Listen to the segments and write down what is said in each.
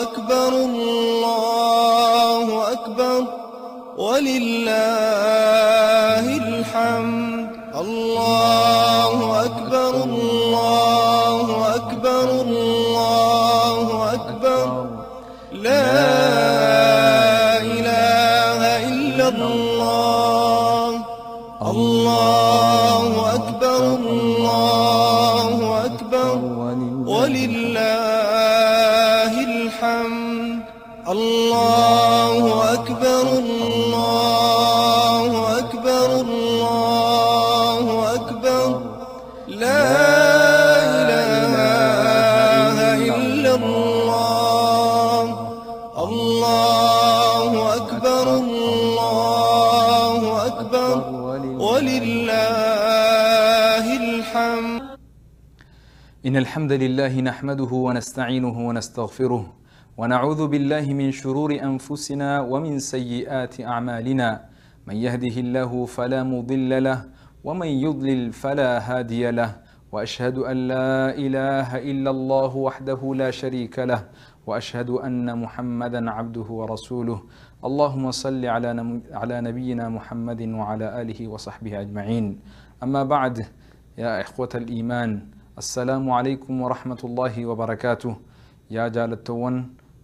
أكبر الله أكبر ولله الحمد. الله أكبر الله أكبر الله أكبر لا إله إلا الله. الله أكبر الله أكبر ولله الحمد. الله أكبر الله أكبر الله أكبر لا إله إلا الله. الله أكبر الله أكبر ولله الحمد. إن الحمد لله نحمده ونستعينه ونستغفره ونعوذ بالله من شرور أنفسنا ومن سيئات أعمالنا، من يهده الله فلا مضل له ومن يضلل فلا هادي له، وأشهد أن لا إله إلا الله وحده لا شريك له، وأشهد أن محمدا عبده ورسوله. اللهم صل على نبينا محمد وعلى آله وصحبه أجمعين. أما بعد، يا إخوة الإيمان، السلام عليكم ورحمة الله وبركاته. يا جالتوان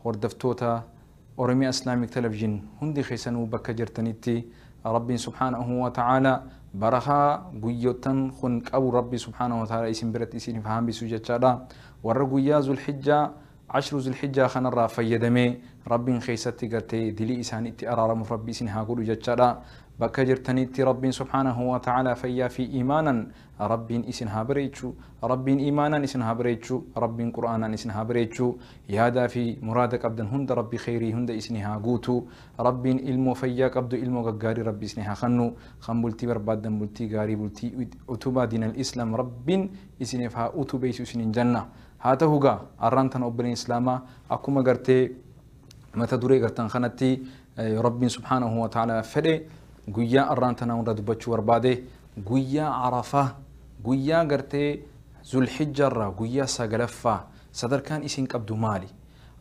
هردفتوتا أورمي إسلاميك تلفزيون هندي خيسنو بكا جرتنيتي ربي سبحانه وتعالى برخا قيوتن خنك أبو ربي سبحانه وتعالى اسم برت اسم فهم بسوجة شادا ورقو ذو الحجة 10 ذو الحجة خن الرا فيدمي ربي خيستي قرتي دلي إسان إتي أرارم ربي سنها قولو جتشادا بكا جرتنيتي ربي سبحانه وتعالى فيا في إيمانا ربي إسنها بريتشو ربي إيمانا إسنها بريتشو ربي قرآنا إسنها بريتشو يادا في مرادك أبدا هند ربي خيري هند إسنها قوتو ربي إلمو فياك أبدو إلمو غاري ربي إسنها خنو خنبولتي بربادن بولتي غاري بولتي أتوبا دين الإسلام ربي إسنها أتوبيسو سنين جنة هاته أرانتن أبني إسلاما أكما غرتي متى دوري غرتن خنتي ربي سبحانه وتعالى فدي قويا أرانتن أورد بتشو وربادي قويا عرفة قويا غرتي ذو الحجة قويا سجلفة صدر كان إسين كبدو مالي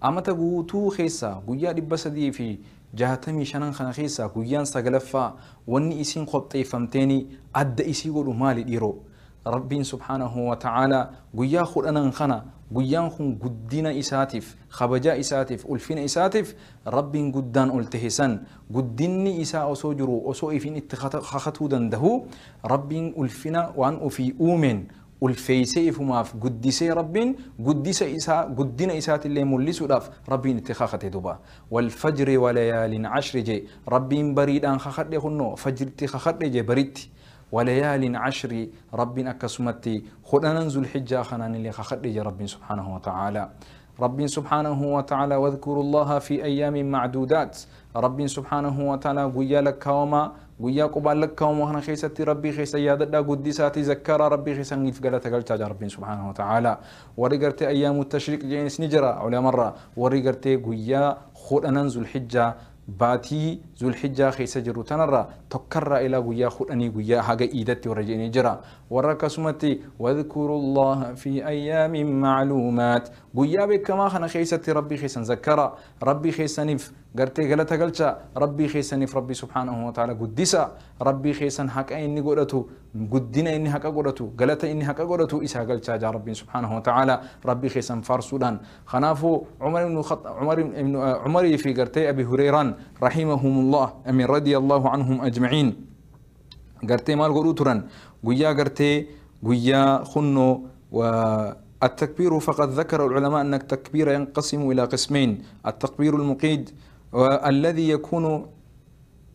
أما تقوتو خيسا قويا لبسدي في جهتمي شنن خنا خيسا قويا سجلفة وني إسين خبطي فمتيني أد إسي قولو مالي ديرو ربي سبحانه وتعالى قويا خلنا خنا قويا خن قدنا إساتف خبجا إساتف ألفين إساتف ربي قدان ألتهسن قدني إساء أسوجرو أسوئفين اتخاخته دنده ربي ألفنا وأن أفي أومن ألفيسيف ما في قدسي ربي قدس إساء قدنا إسات اللي ملسو داف ربي اتخاخته دبا والفجر وليال عشر جي ربي بريد أن خخت لخنو فجر اتخاخت لجي بريد وليال عشر ربنا أكسمتي خدنا ننزل الحجة خنان اللي خخرج رب سبحانه وتعالى. رب سبحانه وتعالى واذكروا الله في أيام معدودات. رب سبحانه وتعالى قويا لك وما قويا قبال لك وما هنا خيستي ربي خيس ياددا قدساتي ذكر ربي خيس نيف قالت قالت رب سبحانه وتعالى. ورقرت أيام التشريق جينس نجرة ولا مرة ورقرت قويا خدنا ننزل الحجة باتي ذو الحجة خيس جرو تنرى تكرر إلى قويا خلني قويا حاجة إيدتي ورجعني جرا ورك سمتي واذكروا الله في أيام معلومات قويا بك ما خنا خيستي ربي خيسا ذكرا ربي خيسا نف قرتي غلطة غلطة ربي خيسا نف ربي سبحانه وتعالى قدسا ربي خيسا حق إني قرأته قدنا إني حق قرأته غلطة إني حق قرأته إسا غلطة جا ربي سبحانه وتعالى ربي خيسا فارسودان خنافو عمر بن عمر في قرتي أبي هريرة رحمهم الله أمين رضي الله عنهم أجمعين قرتي مال قروترا قويا قرتي قويا خنو. والتكبير فقد ذكر العلماء أن التكبير ينقسم إلى قسمين: التكبير المقيد والذي يكون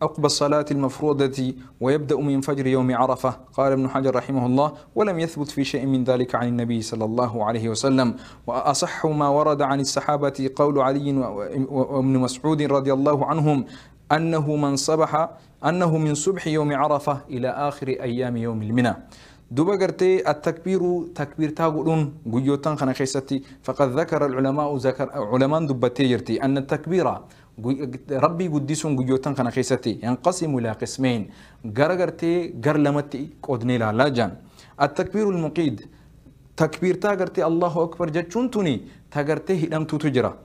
عقب الصلاة المفروضة ويبدأ من فجر يوم عرفة، قال ابن حجر رحمه الله: ولم يثبت في شيء من ذلك عن النبي صلى الله عليه وسلم. وأصح ما ورد عن الصحابة قول علي وابن مسعود رضي الله عنهم أنه من صبح أنه من صبح يوم عرفة إلى آخر أيام يوم المنى. دوبا قرتي التكبير تكبير تاغلون قيوتان خنا خيستي. فقد ذكر العلماء ذكر علماء دبتي أن التكبير ربي قديسون قيوتان خنا خيستي ينقسم إلى قسمين غرغرتي غرلمتي قدني لا لاجان. التكبير المقيد تكبير تاغرتي الله أكبر جتشونتوني تاغرتي هدمتو تجرا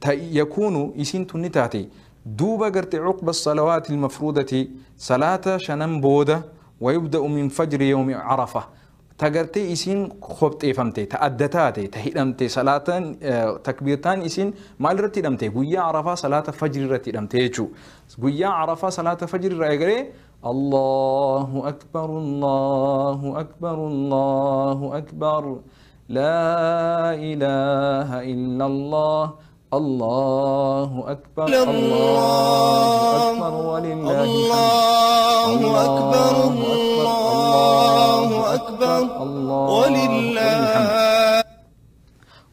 يكون إسين تنتاتي دوبا قرت عقب الصلوات المفروضة صلاة شنن بودة ويبدأ من فجر يوم عرفة تقرتي إسين خبت إفهمتي تأدتاتي تهيدمتي صلاة تكبيرتان إسين مال رتي قويا عرفة صلاة فجر رتي دمتي قويا عرفة صلاة فجر رأيقري الله أكبر الله أكبر الله أكبر لا إله إلا الله الله أكبر الله أكبر ولله الحمد الله أكبر الله أكبر ولله.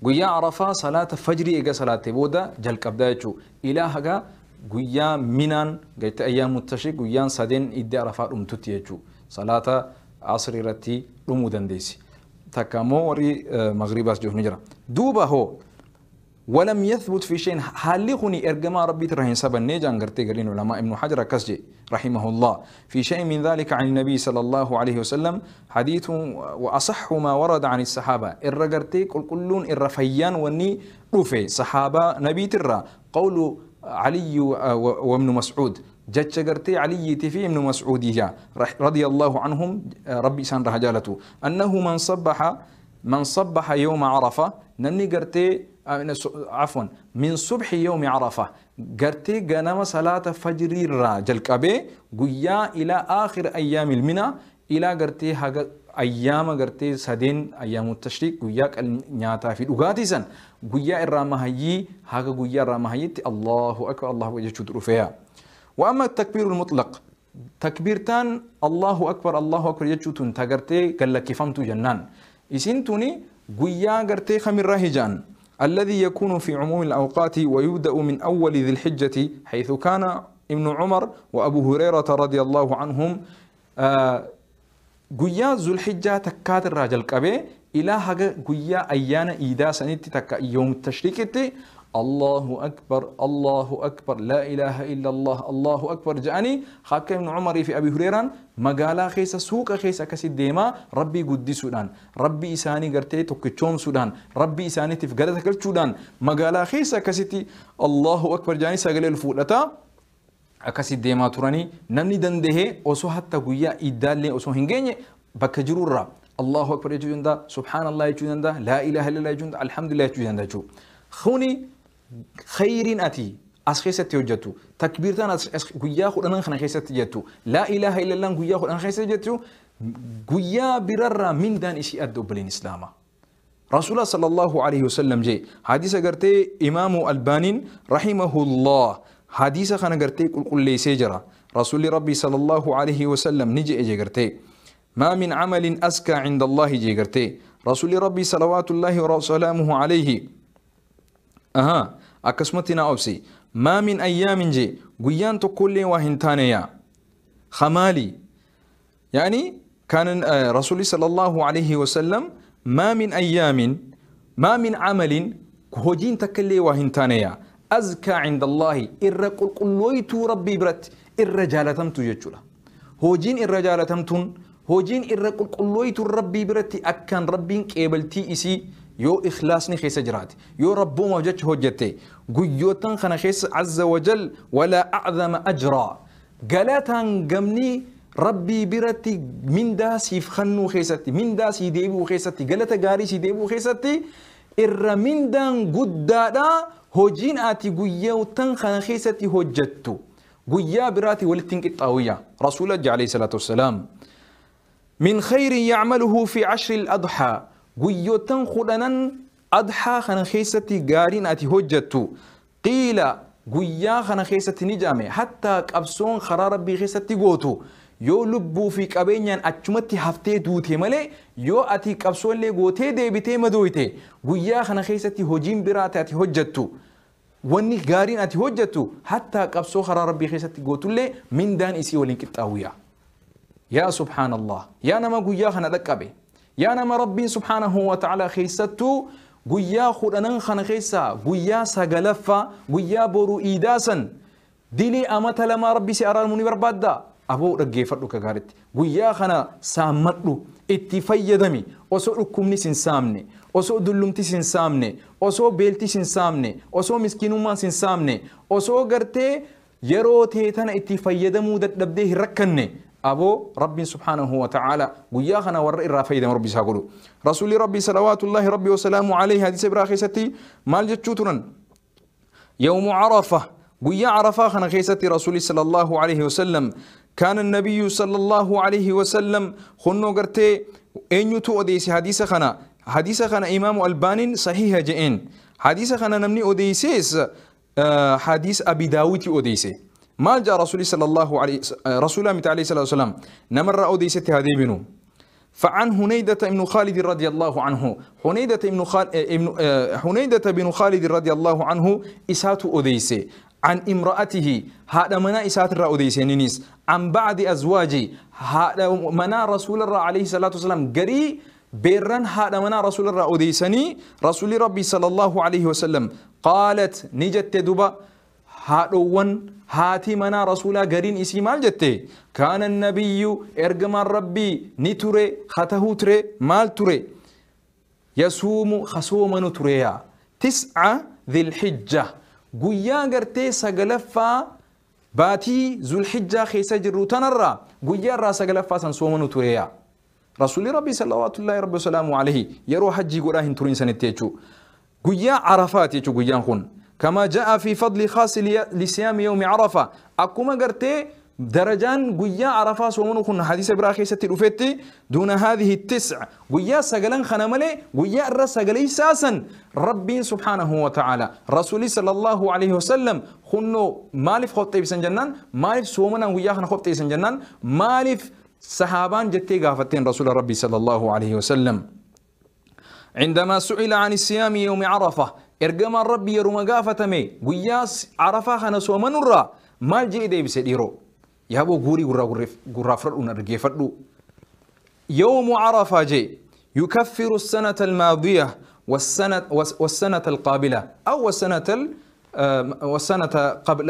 قويا عرفة صلاة فجر إيجا صلاة بودا جلق أبدايتشو إلى هجا قويا منان قلت أيام التشريق قويا سدين إدي عرفة أمتتيتشو صلاة عصر رتي رمودن ديسي تكامو وري مغرباس جوه نجرا دوبا هو ولم يثبت في شيء حالخني إرجما ربي ترهن سبا نيجان قرتي قرين علماء ابن حجر كسجي رحمه الله في شيء من ذلك عن النبي صلى الله عليه وسلم حديث وأصح ما ورد عن الصحابة إرقرتي كل كلون إرفيان وني رفي صحابة نبي ترى قول علي وابن مسعود جت قرتي علي تفي ابن مسعود رضي الله عنهم ربي سان رجالته أنه من صبح يوم عرفة نني قرتي عفوا من صبح يوم عرفة قرتي غنم صلاة فجر راجل كبي قيا إلى آخر أيام المنى إلى قرتي أيام قرتي سدين أيام التشريق قيا نياتا في الأغاتيسا قيا الرامهي هاga قيا الرامهي الله أكبر الله أكبر فيها. وأما التكبير المطلق تكبيرتان الله أكبر الله أكبر يجوتون تقرتي قال لك فهمتو جنان إسنتوني قيا قرتي خمر راهجان الذي يكون في عموم الأوقات ويبدأ من أول ذي الحجة حيث كان ابن عمر وأبو هريرة رضي الله عنهم قيا ذو الحجة تكات الراجل كبي إلى هجا قيا أيان إيدا سنتي تك يوم التشريك الله أكبر الله أكبر لا إله إلا الله الله أكبر جاني خاك ابن عمر في أبي هريرة مقالا خيسة سوق خيسة كسي ديما ربي قدي سودان ربي إساني قرتي توكيشون سودان ربي إساني تفقدت كل سودان مقالا خيسة كسيتي الله أكبر جاني ساقل الفولتا أكسي ديما تراني نمني دنده أسو حتى قويا إدالي أسو هنجيني بكجرور رب الله أكبر يجوزندا سبحان الله يجوزندا لا إله إلا الله يجوزندا الحمد لله يجوزندا خوني خير أتي أسخيسة تيوجتو تكبيرتان قيا خدنا خنا خيسة تيجتو لا إله إلا الله قيا خدنا خيسة تيجتو قيا برر من دان إشي أدو بلين إسلاما رسول الله صلى الله عليه وسلم جي حديث قرتي إمام البانين رحمه الله حديث خنا قرتي قل لي سجرة رسول ربي صلى الله عليه وسلم نجي أجي قرتي ما من عمل أزكى عند الله جي قرتي رسول ربي صلوات الله وسلامه عليه أها أكسمتنا أوبسي ما من أيام جي قيان تقول وهنتانيا خمالي يعني كان رسول صلى الله عليه وسلم ما من أيام ما من عمل هجين تكلي وهنتانيا أزكى عند الله إر قلويت ربي برت الرجال تمت جتشولا هجين الرجال تمتون هجين إر قلويت ربي برت أكان ربي قبلتي إسي يو إخلاصني خيس جرات يو ربو ما جتش هجتي قيوتن خنا خيس عز وجل ولا أعظم أجرا قالتان قمني ربي برتي من داسي فخنو خيستي من داسي ديبو خيستي قالتا قاريسي ديبو خيستي إر من دان قدادا هجين آتي قيوتن خنا خيستي هجتو قيا براتي ولتنك الطاوية رسول الله عليه الصلاة والسلام من خير يعمله في عشر الأضحى قيوتن خدنن أضحى خنا خيستي قارين أتي هجتو قيل قيا خنا خيستي نجامي حتى كأبسون خرا ربي خيستي قوتو يو لبو في كابينيان أتشمتي هفتي دوتي ملي يو أتي كأبسون لي قوتي دي بتي مدويتي قيا خنا خيستي هجين براتي أتي هجتو وني قارين أتي هجتو حتى كأبسون خرا ربي خيستي قوتو لي من دان إسي ولين كتاويا يا سبحان الله يا نما قيا خنا دكابي يا نما ربي سبحانه وتعالى خيستو قيا خدنن خن خيسا قيا سغلفا قيا برو إيداسا دلي أمت لما ربي سأرى المني بربادا أبو رجي فردو كغارت قيا خنا سامتلو اتفيدمي وسؤلكم نسين سامني Osoo dullumtis hin saamne, osoo beeltis hin saamne, osoo miskiinummaas hin saamne, osoo gartee yeroo tee tana itti fayyadamuu dadhabdee hin rakkanne, aboo Rabbiin subhaanahu wa ta'ala guyyaa kana warra irraa fayyadamu Rabbi isaa godhu. Rasuulli Rabbii salawaatullaahi Rabbi wasalaamu alayhi hadiisa biraa keessatti maal jechuu turan? Yawmu Carafa, guyyaa Carafaa kana keessatti Rasuulli sallallahu alayhi wasallam, kaana nabiyyu sallallahu alayhi wasallam hunnoo gartee eenyutu odeesse hadiisa kana? Hadiisa kana Imaamu Albaaniin sahiha je'een. Hadiisa kana namni odeessees hadiis Abi Daawiti odeesse. Maal jaa Rasuulli sallallahu alayhi Rasuula miti alayhi salatu wasalam namarraa odeessetti haa deebinu. فعن هنيدة بن خالد رضي الله عنه، هنيدة بن خالد، هنيدة بن خالد رضي الله عنه إسات أديسي، عن امرأته هذا منا إسات الرا أديسي نينيس، عن بعض أزواجي هذا منا رسول الله عليه الصلاة والسلام قري بيرن هذا منا رسول الله أديسني رسول ربي صلى الله عليه وسلم قالت نجت دبا هادوان هاتي منا رسولا قرين إسي مال جتي كان النبي إرجم ربي نتوري خته تري مال تري يصوم خصوما نتريا 9 ذي الحجة قويا قرتي سقلفا باتي ذو الحجة خيسا جرو تنرى قويا را سقلفا سنصوما نتريا رسول ربي صلوات الله ربي وسلامه عليه يروح حجي قراهن ترين سنتيجو قويا عرفات يجو قويا خون كما جاء في فضل خاص لصيام يوم عرفة أكما قرتي درجان قويا عرفة سومنو خن حديث براخي ستي رفتي دون هذه 9 قويا سقلن خنملي قويا الرس سقلي ساسا ربي سبحانه وتعالى رسولي صلى الله عليه وسلم خنو مالف خبطي بسن جنان مالف سومنا قويا خن خبطي بسن جنان مالف صحابان جتي غافتين رسول ربي صلى الله عليه وسلم. عندما سئل عن الصيام يوم عرفة إرجما ربي يروم غافتمي قياس عرفة خنا سومن الرا مال جي دي بسديرو يا أبو غوري غرا غرا فرد ونرجع يوم عرفة جي يكفر السنة الماضية والسنة القابلة أو والسنة قبل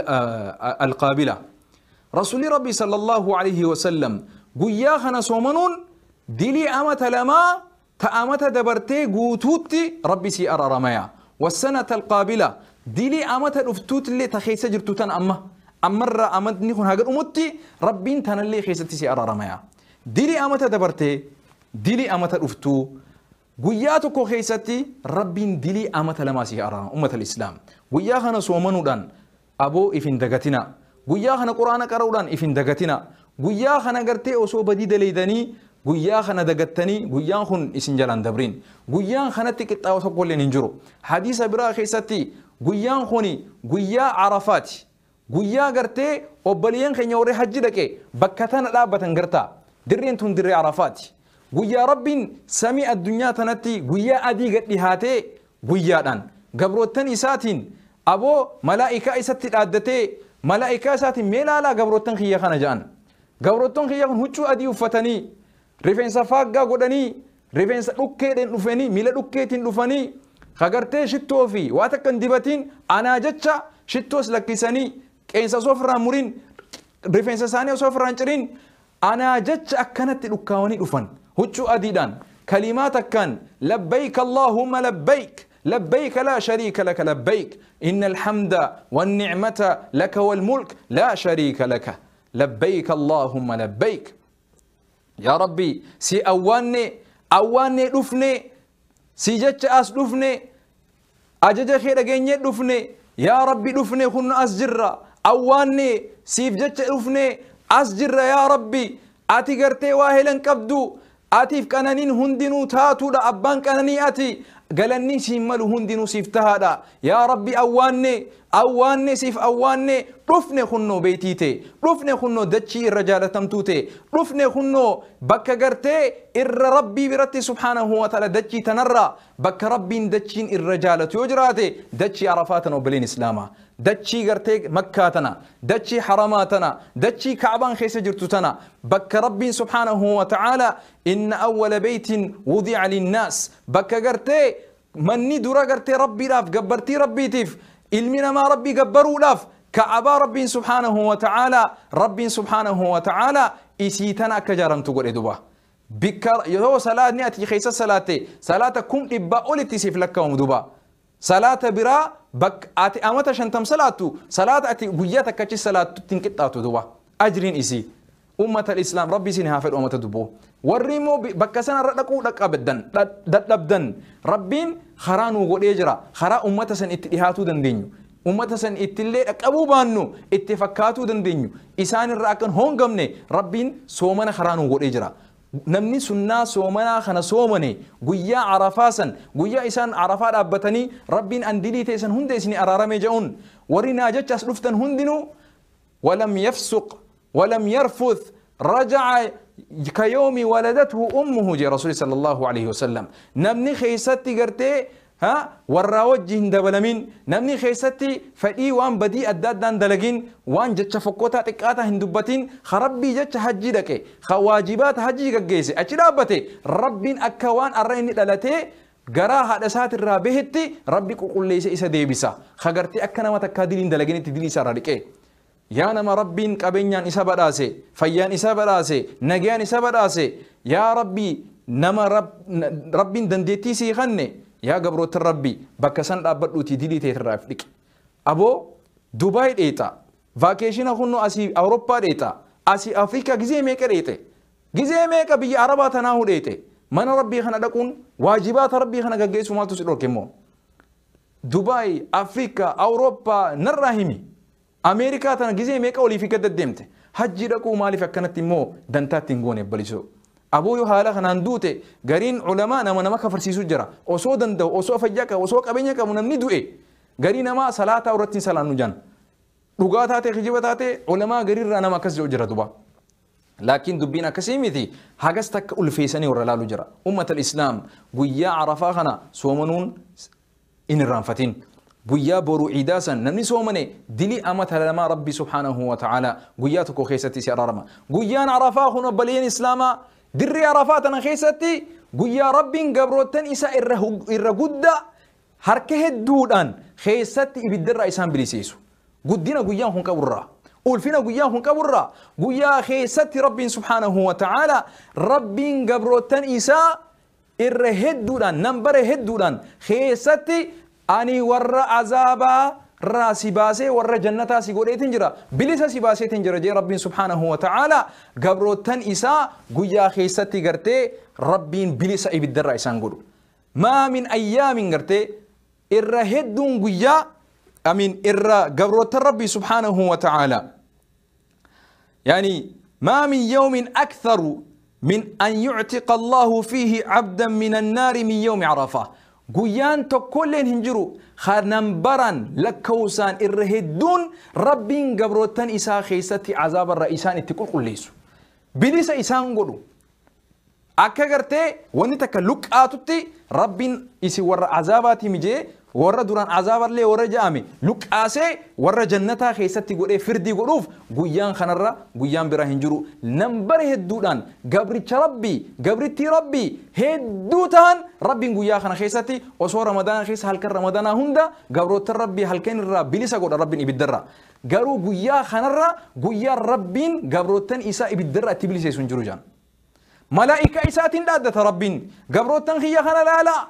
القابلة. رسول ربي صلى الله عليه وسلم قيا خنا سومنون دلي أمت لما تأمت دبرتي قوتوتي ربي سي أرى رميا والسنة القابلة دلي أمت الأفتوت اللي تخيس جرتوتان أما أمر أمت نيخون هاجر أمتي ربين تن اللي خيستي سي أرى رميا دلي أمت دبرتي دلي أمت الأفتو قياتكو خيستي ربين دلي أمت لما سي أرى أمة الإسلام قيا خنا سومنودان أبو إفن دقتنا قيا خنا قرآن قرودان إفن دقتنا قيا خنا قرتي أصوب دي دليدني guyyaa kana dagattanii guyyaan kun isin jalaan dabriin guyyaan kanatti qixxaawa tokko illee hin jiru. Hadiisa biraa keessatti guyyaan kuni guyyaa Arafaati. Guyyaa gartee obboleeyyan keenya warri hajji dhaqe bakka tana dhaabbatan gartaa dirreen tun dirree Arafaati. Guyyaa Rabbiin samii addunyaa tanatti guyyaa adii gad dhihaatee guyyaadhaan gabroottan isaatiin aboo malaa'ikaa isatti dhaaddatee malaa'ikaa isaatiin mee ilaalaa gabroottan kiyya kana jedhan. Gabroottan kiyya kun huccuu adii uffatanii rifeensa faaggaa godhanii rifeensa dhukkeedhaan dhufanii miila dhukkeetiin dhufanii kagartee shittoo fi waa takka hin dibatiin anaa jecha shittoos lakkisanii qeensa osoo ofirraa muriin rifeensa isaanii osoo ofirraa hin ciriin anaa jecha akkanatti dhukkaawanii dhufan huccuu adiidhaan kalimaa takkaan labbayk allaahumma labbayk لبيك لا شريك لك لبيك إن الحمد والنعمة لك والملك لا شريك لك لبيك اللهم لبيك. يا ربي سي أواني أواني دفني سي جتش أس دفني أجج خير أجني دفني يا ربي دفني خن أسجرة أواني سيف جتش دفني أسجرة يا ربي أتي قرتي واهلا كبدو أتي في كنانين هندنو تاتو دا أبان كناني أتي قالني سيمالو هندنو سيف تهادا يا ربي أواني أواني سيف أواني رفني خنو بيتيتي رفني خنو دتشي الرجالة تمتوتي رفني خنو بكا قرتي إر ربي برتي سبحانه وتعالى دتشي تنرى بكا ربي دتشين الرجالة يجراتي دتشي عرفاتنا وبلين إسلاما دتشي قرتي مكاتنا دتشي حرماتنا دتشي كعبان خيس جرتوتنا بكا ربي سبحانه وتعالى إن أول بيت وضع للناس بكا قرتي مني درا قرتي ربي لاف قبرتي ربي تيف ilmi namaa rabbii gabbaruudhaaf ka'abaa rabbiin subhaanahu wa ta'aalaa rabbiin subhaanahu wa ta'aalaa isii tana akka ijaaramtu godhe duba. Bikka yoo salaatni ati keessa salaatte salaata 100,000 olitti siif lakkaa'amu duba. Salaata biraa bakka ati amata 50 salaattu salaata ati guyyaa takka achi salaattutti hin qixxaatu duba. Ajriin isii. Ummata Islaam Rabbi isin haa fedhu ummata dubboo. Warri immoo bakka sanarra dhaquu dadhabdan Rabbiin karaa nuu godhee jira. Karaa ummata san itti dhihaatuu dandeenyu. Ummata san ittillee dhaqqabuu baannu itti fakkaatuu dandeenyu. Isaan irraa akkan hongamne Rabbiin soomana karaa nuu godhee jira. Namni sunnaa soomanaa kana soomane guyyaa Arafaa san guyyaa isaan Arafaa dhaabbatanii Rabbiin an dilii teessan hunda isinii araaramee jedhuun warri naa jecha as dhuftan hundinuu walam yafsuq ولم يرفث رجع كيوم ولدته أمه جي رسول صلى الله عليه وسلم. نمني خيستي قرتي ها ورا وجه دبلمين نمني خيستي فدي وان بدي أداد دان دلقين وان جتش فقوتا تكاتا هندبتين خربي جتش حجي دكي خواجبات حجي قجيسي أجرابتي ربين أكوان أرين دلتي قراها دسات الرابهتي ربي قل ليس إسا ديبسا خقرتي أكنا ما تكادلين دلقين تدلي سارة yaa nama Rabbiin qabeenyaan isa badhaase fayyaan isa badhaase nagayaan isa badhaase yaa Rabbi nama Rabbiin dandeettii sii kanne yaa gabroota Rabbi bakka san dhaabbadhuutii dilii teetirraa if dhiqi. Aboo Dubaay dheexa vaakeeshina kunno asii Awurooppaa dheexa asii Afrikaa gizee meeqa dheexe gizee meeqa biyya Arabaa tanaahu dheexe mana Rabbii kana dhaquun waajibaata Rabbii kana gaggeessu maaltu si dhorke immoo Dubaay Afrikaa Awurooppaa narraa himi. Ameerikaa tana gizee meeqa olii fi gad deemte hajji dhaquu maaliif akkanatti immoo dantaatti hin goone balisoo. Aboo yoo haala kanaan duute gariin ulamaa nama kafarsiisu jira osoo danda'u osoo fayyaa qabu osoo qabeenya qabu namni du'e garii namaa salaataa irratti hin salaannu jaan dhugaa taate kijiba taate ulamaa gariirraa nama akkas jedhu jira duba. Laakiin dubbiin akkasii miti hagas takka ulfeessanii warra laalu jira. Ummata Islaam guyyaa Arafaa kana soomanuun hin irraanfatin. Guyyaa boruu ciidaa san namni soomane dilii amata lamaa Rabbi subhaanahu wa ta'ala guyyaa tokko keessatti si araarama. Guyyaan Arafaa kun obboleeyyan Islaamaa dirree Arafaa tana keessatti guyyaa Rabbiin gabroottan isa irra guddaa harka hedduudhaan keessatti ibiddarraa isaan biliseessu. Guddina guyyaan kun qaburraa. Ulfina guyyaan kun qaburraa. Guyyaa keessatti Rabbiin subhaanahu wa ta'ala Rabbiin gabroottan isaa irra hedduudhaan nambara hedduudhaan keessatti ani warra azaabaa irraa si baasee warra jannataa si godheetin jira bilisa si baaseetin jira jee Rabbiin subhaanahu wa ta'ala gabroottan isaa guyyaa keessatti gartee Rabbiin bilisa ibiddarraa isaan godhu. Maa min ayyaamin gartee irra hedduun guyyaa amiin irra gabroottan Rabbii subhaanahu wa ta'ala yaani maa min yawmin aktharu min an yuctiqa Allahu fiihi cabdan min annaari min yawmi Arafaa. Guyyaan tokkolleen hin jiru nambaraan lakkoofsaan irra hedduun Rabbiin gabroottan isaa keessatti azaabarra isaan itti qulqulleessu. Bilisa isaan godhu. Akka gartee wanni takka luqqaatutti Rabbiin isin warra azaabaatii mijee warra duraan azaaballee warra ja'ame luqqaasee warra jannataa keessatti godhee firdii godhuuf guyyaan kanarra guyyaan biraa hin jiru. Nambara hedduudhaan gabricha Rabbii gabrittii Rabbii hedduu ta'an Rabbiin guyyaa kana keessatti osoo Ramadaana keessa halkan Ramadaanaa hunda gabroota Rabbii halkan irraa bilisa godha Rabbiin ibiddarra. Garuu guyyaa kanarra guyyaa Rabbiin gabroottan isaa ibiddarra itti biliseessu hin jiru jaan. Malaa'ika isaatiin dhaaddata Rabbiin gabroottan kiyya kana laalaa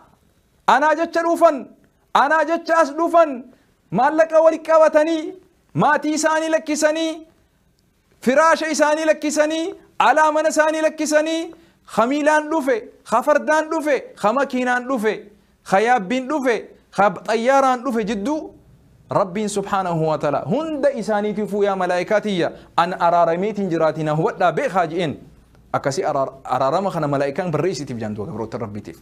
anaa jecha dhufan anaa jecha as dhufan maallaqa wali qabatanii maatii isaanii lakkisanii firaasha isaanii lakkisanii alaa mana isaanii lakkisanii khamiilaan dhufe khafardaan dhufe khamakiinaan dhufe khayaabbiin dhufe xayyaaraan dhufe jidduu Rabbiin subhaanahu wa ta'ala hunda isaaniitiifuu yaa malaa'ikaatiyya an araarameetiin jiraatina hubadhaa beekaa je'een akkasii araarama kana malaa'ikaan barreessitiif jaantu gabroota Rabbiitiif.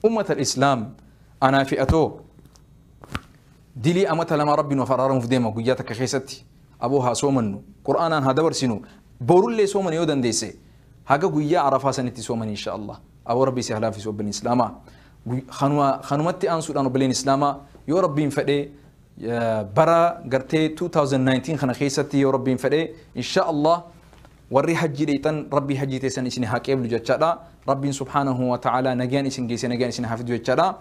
Ummata Islaam anaa fi atoo dilii amata lama Rabbiin of araaramuuf deema guyyaa takka keessatti aboo haa soomannu qur'aanaan haa dabarsinu borullee sooman yoo dandeesse haga guyyaa Arafaa sanitti sooman insha Allah aboo Rabbii si haa laaffisu obboleen Islaamaa kanumatti aansuudhaan obboleen Islaamaa yoo Rabbiin fedhee bara gartee 2019 kana keessatti yoo Rabbiin fedhee insha Allah warri hajji dheexan Rabbii hajji teessan isin haa qeeblu jechaadha. Rabbiin subhaanahu wa ta'ala nagaan isin geesse nagaan isin haa fidu jechaadha.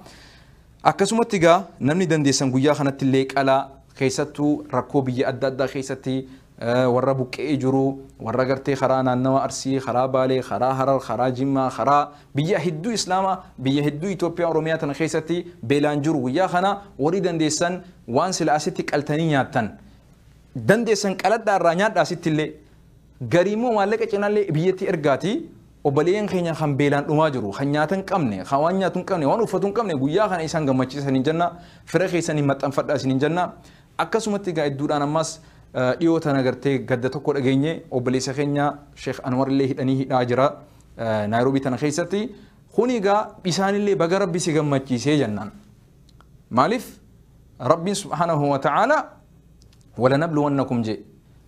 Akkasumatti egaa namni dandeessan guyyaa kanatti illee qalaa keessattuu rakkoo biyya adda addaa keessatti Warra buqqee jiru, warra gartee karaa naannawa Arsii, karaa Baalee, karaa Harar, karaa Jimmaa, karaa biyya hedduu Islaamaa, biyya hedduu Itoophiyaa, Oromiyaa tana keessatti beelaan jiru, guyyaa kana warri dandeessan waan sila asitti qaltanii nyaattan dandeessan qaladhaa irraa nyaadhaa. Asitti illee garii immoo maallaqa cinaallee biyyatti ergaati, obboleeyyan keenya kan beelaan dhumaa jiru, kan nyaata hin qabne, kan waan nyaatu hin qabne, waan uffatu hin qabne, guyyaa kana isaan gammachiisan hin jenna, fira keessanii maxxanfadhaa isin hin jenna. Akkasumatti egaa hedduudhaan ammas dhiyoo tana gartee gadda tokko dhageenye, obboleessa keenya Sheekh Anwar illee hidhanii hidhaa jira Naayiroobii tana keessatti. Kun egaa isaanillee baga Rabbi si gammachiisee jennaan. Maaliif? Rabbiin subhaanahu wa ta'ala walanabluwannakum jee,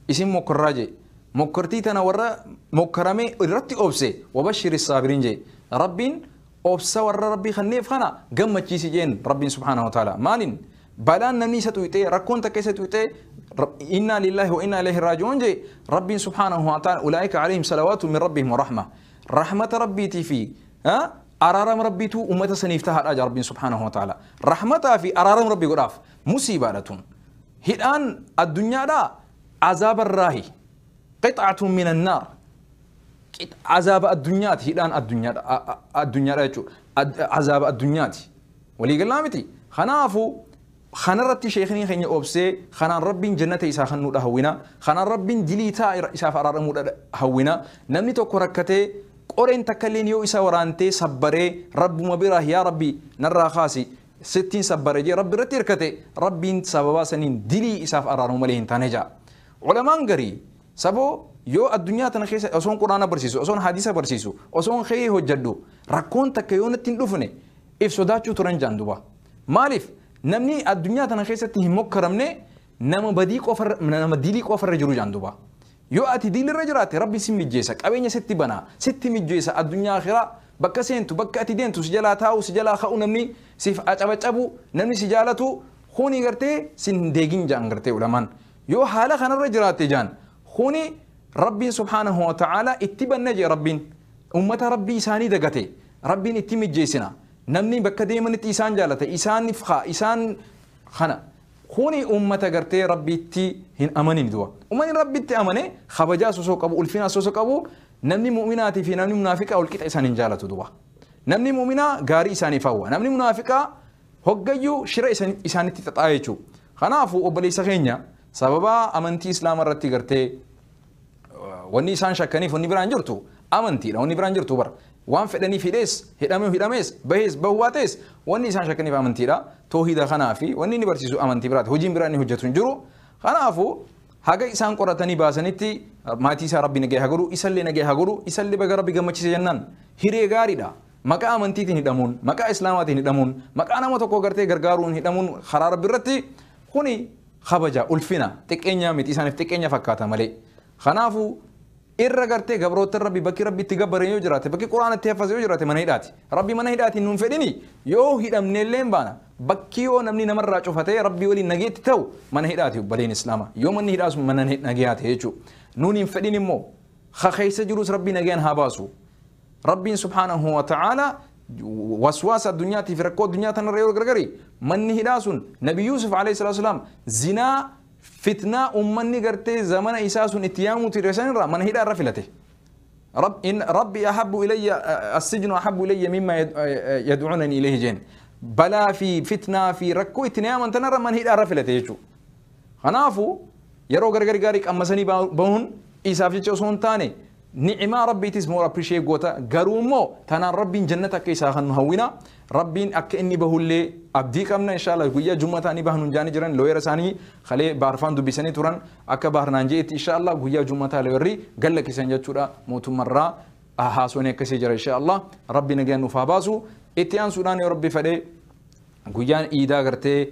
isin mokkorraa jee, mokkortii tana warra mokkaramee irratti obse, wabashiri saabiriin jee Rabbiin, obsa warra Rabbii kanneef kana gammachiisi jeen Rabbiin subhaanahu wa ta'ala. Maaliin? Balaan namni isa tuyxee, rakkoon takka isa tuyxee, innaa lillaahi wa innaa ilayhi raaji'uun jee, Rabbiin subhaanahu wa ta'ala ulaa'ika alayhim salawaatu min rabbihim wa rahma, rahmata Rabbiitii fi araarama Rabbiitu ummata saniif tahaadha jaa Rabbiin subhaanahu wa ta'ala. Rahmataa fi araarama Rabbii godhaaf. Musiibaadha tun. Hidhaan addunyaadhaa azaabarraahi, qixaatun min annaar, azaaba addunyaati hidhaan addunyaadha jechuudha, azaaba addunyaati waliigalaa miti. Kanaafuu kanarratti sheekni keenya obsee, kanaan Rabbiin jannata isaa kennuudha hawwina, kanaan Rabbiin diliitaa isaaf araaramuudha hawwina. Namni tokko rakkatee, qoreen takka illeen yoo isa waraantee, sabbaree Rabbuma biraa yaa Rabbi narraa kaasi, sittiin sabbare jee Rabbi irratti hirkate, Rabbiin sababaa saniin dilii isaaf araaramu malee hin taane jaa. Ulamaan garii saboo yoo addunyaa tana keessa osoon Quraana barsiisu, osoon hadiisa barsiisu, osoon khayrii hojjedhu, rakkoon takka yoo natti hin dhufne if sodaachuu turan jaan duba. Maaliif? Namni addunyaa tana keessatti hin mokkaramne nama badii qofa, nama dilii qofarra jiru jaan duba. Yoo ati dilirra jiraatte, Rabbi si mijjeessa, qabeenya sitti bana, sitti mijjeessa, addunyaa akhiraa bakka seentu, bakka ati deemtu si jalaa taa'u, si jalaa ka'u, namni siif acabacabu, namni si jaalatu kuni gartee sin deegin jaan gartee ulamaan. Yoo haala kanarra jiraatte jaan, kuni Rabbiin subhaanahu wa ta'ala itti banna jee Rabbiin. Ummata Rabbii isaanii dagate Rabbiin itti mijjeessina, namni bakka deemanitti isaan jaalata, isaaniif haa isaan kana. Kuni ummata gartee Rabbiitti hin amanin du'a. Ummanni Rabbitti amane kabajaa osoo qabu, ulfina osoo qabu, namni mu'minaatii fi namni munaafiqaa wal qixa isaan hin jaalatu duba. Namni mu'minaa gaarii isaaniif hawwa, namni munaafiqaa hoggayyuu shira isaanitti xaxaa jechuudha. Kanaafuu obboleessa keenya sababa amantii Islaama irratti gartee wanni isaan shakkaniif wanni biraan jirtu amantiidha, wanni biraan jirtu bara waan fedhaniif hidhees hidhamee, hidhamees bahees bahuu baatees, wanni isaan shakkaniif amantiidha. Toohida kanaa fi wanni inni barsiisu amantii biraati, hojiin biraa inni hojjetu hin jiru. Kanaafuu haga isaan qoratanii baasanitti maatii isaa Rabbi nagaya haa godhu, isallee nagaya haa godhu, isallee baga Rabbi gammachiise jennaan. Hiree gaariidha. Maqaa amantiitiin hidhamuun, maqaa Islaamaatiin hidhamuun, maqaa nama tokko gartee gargaaruun hidhamuun karaa Rabbi irratti, kuni kabaja, ulfina, xiqqeenyaa miti, isaaniif xiqqeenya fakkaata malee. Kanaafuu irra gartee gabroota Rabbi, bakki Rabbi itti gabbaran yoo jiraate, bakki Quraana itti haffase yoo jiraate, mana hidhaati. Rabbi mana hidhaatiin nuun fedhini, yoo hidhamne illee baana. Bakki yoo namni namarraa cufatee Rabbi waliin nageetti ta'u mana hidhaati, obboleen Islaama. Yoo manni hidhaa sun mana nageyaa ta'e jechuudha. Nuun hin fedhin immoo keessa jirus Rabbi nagayaan haa baasu. Rabbiin subhaanahu wa ta'ala waswaasa addunyaatii fi rakkoo addunyaa tanarra yeroo gargari manni hidhaa sun, Nabi Yuusuf alayhi salaatu wasalaam zinaa, fitnaa ummanni gartee zamana isaa sun itti yaamuuti irraa mana hidhaa irra filate. رب إن ربي أحب إلي السجن أحب إلي مما يدعونني إليه جين. بلا في فتنة في ركو اتنيا تنرى من هي رفلته يجو. خنافو yeroo gargar gaarii qammasanii bahuun isaaf jecha osoo hin taane ni'imaa Rabbiitis more appreciate goota. Garuu immoo tanaan Rabbiin jannata akka isaa kan nu hawwina, Rabbiin akka inni bahullee abdii qabna inshallah. Guyyaa jummaa ta'anii bahan hunjaanii jiran, lawyer isaanii kalee baarfaan dubbisanii turan. Akka baarnaan jeetti inshallah guyyaa jummaa ta'a lawyerri galla kisan jechuudha. Mootummarraa haasonni akkasii jira. Inshallah Rabbi nagaan nuuf haa baasu. Itti aansuudhaan yoo Rabbi fedhee guyyaan iidaa gartee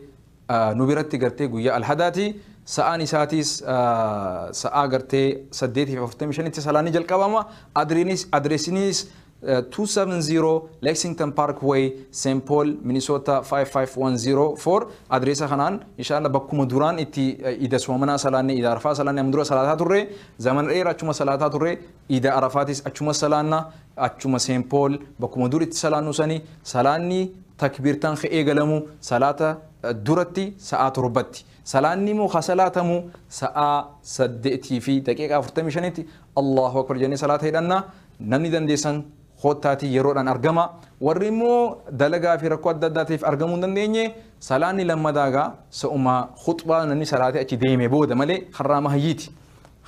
nu biratti gartee guyyaa alhadaati. Sa'aan isaatis sa'aa gartee 8:45tti salaanni jalqabama. Adreesinis 270 Lexington Parkway, St. Paul, Minnesota 55104. Adreesa kanaan inshallah bakkuma duraan itti ida soomanaa salaanne, ida Arafaa salaanne, amma dura salaataa turre, zaman dheeraa achuma salaataa turre, ida Arafaatis achuma salaanna, achuma St. Paul bakkuma dur itti salaannu sani salaanni takbiirtaan eegalamu salaata. duratti sa'aa 7tti. Salaanni immoo kasalaatamu sa'aa 8:45tti Allahu akbar jennee salaata hidhanna. Namni dandeessan koottaatii yeroodhaan argama. Warri immoo dalagaa fi rakkoo adda addaatiif argamuu hin dandeenye salaanni lammadaagaa sa'uma khuxbaa namni salaatee achi deeme booda malee karraa mahayyiiti.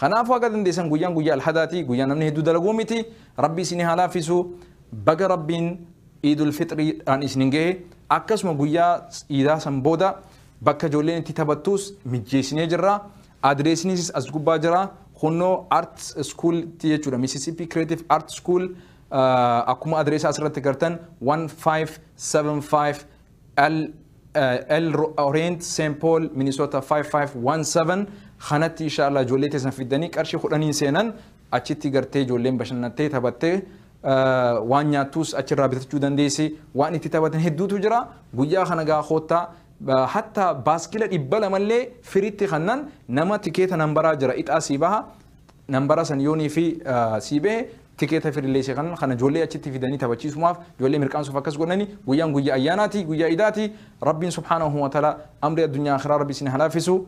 Kanaafuu haga dandeessan guyyaan guyyaa alhadaati, guyyaa namni hedduu dalaguu miti. Rabbi isinii haa laaffisu. Baga Rabbiin Iidul Fixriidhaan isin gahe. Akkasuma guyyaa iidaa san booda bakka ijoolleen itti taphattus mijjeessinee jirra. Adreesniis as gubbaa jira. Kunnoo Art School jechuudha. Mississippi Creative Art School akkuma adreesa asirratti gartan 1575 L Orient St. Paul Minnesota 5517 kanatti insha Allah ijoollee teessan fiddanii qarshii 10 seenan achitti gartee ijoolleen bashannattee taphattee waan nyaattus achirraa bitachuu dandeessi. Waan itti taphatan hedduutu jira. Guyyaa kana gaa koottaa hatta baaskila 200llee firitti kannan nama tikeeta nambaraa jira ixaa sii baha nambara san yoonii fi sii bahe tikeeta firillee isee kanan kana ijoollee achitti fidanii taphachiisumaaf ijoollee mirqaansuuf akkas godhani. Guyyaan guyyaa ayyaanaati, guyyaa idaati. Rabbiin subhaanahu wa ta'ala amri addunyaa akhiraa rabbi isin halaafisu.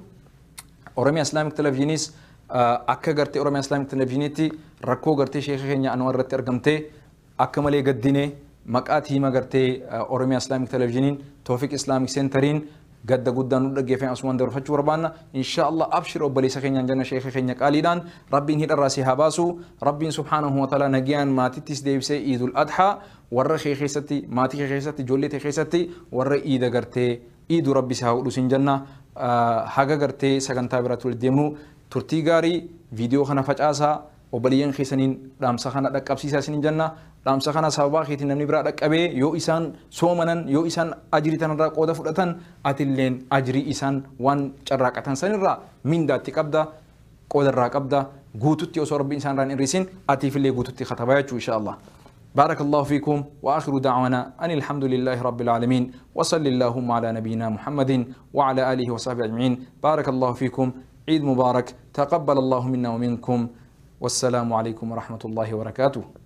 Oromiyaa Islamic Televisionis akka gartee Oromiyaa Islamic Televisionitti rakkoo gartee sheeka keenya Anwar irratti argamtee akka malee gaddine maqaa tiima gartee Oromiyaa Islamic Televisioniin Toofiq Islamic Centeriin gadda guddaan nu dhaggeeffame asumaan dabarfachuu barbaanna. Insha Allah abshir obboleessa keenyaan jenna sheeka keenya qaaliidhaan Rabbiin hidharraa si haa baasu. Rabbiin subhaanahu wa ta'ala nagayaan maatittis deebisee Iidul Adhaa warra kee keessatti maatii kee keessatti ijoollee kee keessatti warra iida gartee iidu Rabbi si haa godhu sin jenna. Haga gartee sagantaa biraatti walitti deemnu turtii gaarii viidiyoo kana facaasaa obboleeyyan keessaniin dhaamsa kana dhaqqabsiisaa isin jenna. Dhaamsa kana sababaa keetiin namni biraa dhaqqabee yoo isaan soomanan yoo isaan ajrii tanarraa qooda fudhatan atilleen ajrii isaan waan carraaqatan sanirraa mindaatti qabda qoodarraa qabda guututti osoo Rabbiin isaan irraa hin hir'isin atiifillee guututti katabaa jechuu insha Allah. بارك الله فيكم وآخر دعوانا أن الحمد لله رب العالمين وصلى اللهم على نبينا محمد وعلى آله وصحبه أجمعين. بارك الله فيكم، عيد مبارك، تقبل الله منا ومنكم، والسلام عليكم ورحمة الله وبركاته.